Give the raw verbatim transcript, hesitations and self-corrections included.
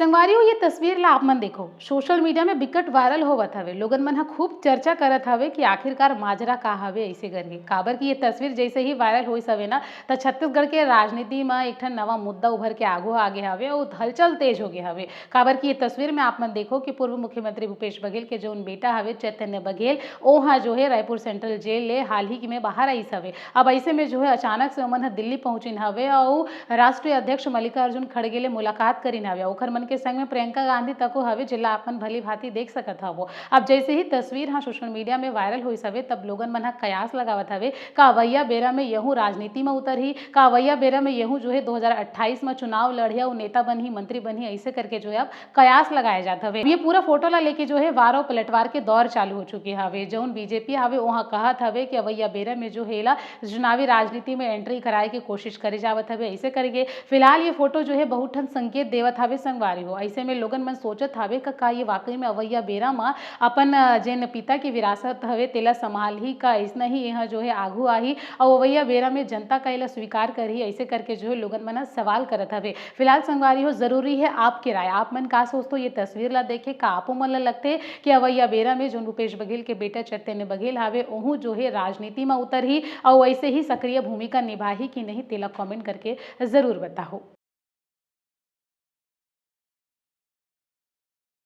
संगवारी हो, ये तस्वीर ला आप मन देखो, सोशल मीडिया में बिकट वायरल होवत हवे। लोगन मन ह खूब चर्चा करत हवे कि आखिरकार माजरा का हवे ऐसे करके। काबर कि ये तस्वीर जैसे ही वायरल होइस हवे ना, त छत्तीसगढ़ के राजनीति म एक ठन नवा मुद्दा उभर के आगू आ गे हवे अउ हलचल तेज हो गे हवे। काबर कि ये तस्वीर में आप मन देखो कि पूर्व मुख्यमंत्री भूपेश बघेल के जौन बेटा हवे चैतन्य बघेल, ओहा जो है रायपुर सेंट्रल जेल ले हाल ही में बाहर आइस हवे। अब ऐसे में जो है अचानक से ओमन ह दिल्ली पहुंचिन हवे अउ राष्ट्रीय अध्यक्ष मल्लिकार्जुन खड़गे ले मुलाकात करिन हवे। ओखर मन के संग में प्रियंका गांधी तको हवे, जेला आप मन भली भांति देख सकत हवो। अब जैसे ही तस्वीर ह सोशल मीडिया में वायरल होइस हवे, तब लोगन मन ह कयास लगावत हवे, का अवइया बेरा में यहू राजनीति में उतरही, का अवइया बेरा में यहू जो है दो हज़ार अट्ठाईस में चुनाव लड़ही अउ नेता बनही, मंत्री बनही, ऐसे करके जो है अब कयास लगाए जात हवे। ये पूरा फोटो ला लेके जो है वार अउ पलटवार के दौर चालू हो चुके हवे। जौन बीजेपी हवे, वहाँ कहत हवे कि अवइया बेरा में जो है एला चुनावी राजनीति में एंट्री कराए के कोशिश करे जावत हवे, ऐसे करके। फिलहाल ये फोटो जो है बहुत ठन संकेत देवत हवे संगवारी हो। ऐसे में लोगन मन सोचत हवे का, का ये वाकई में अवइया बेरा म अपन, अ, जेन पिता के विरासत हवे तेला संभालही, का ऐसना ही यहाँ जो है आगू आही अउ अवइया बेरा में जनता का एला स्वीकार करही, ऐसे करके जो है लोगन मन ह सवाल करत हवे। फिलहाल संगवारी हो, जरूरी है आपके राय। आप मन का सोचथो ये तस्वीर ला देखे, का आपो मन ला लगथे कि अवइया बेरा में जोन भूपेश बघेल के बेटा चैतन्य बघेल हावे, ओहू जो है राजनीति में उतरही अउ ऐसे ही सक्रिय भूमिका निभाही कि नहीं, तेला कमेंट करके जरूर बताओ।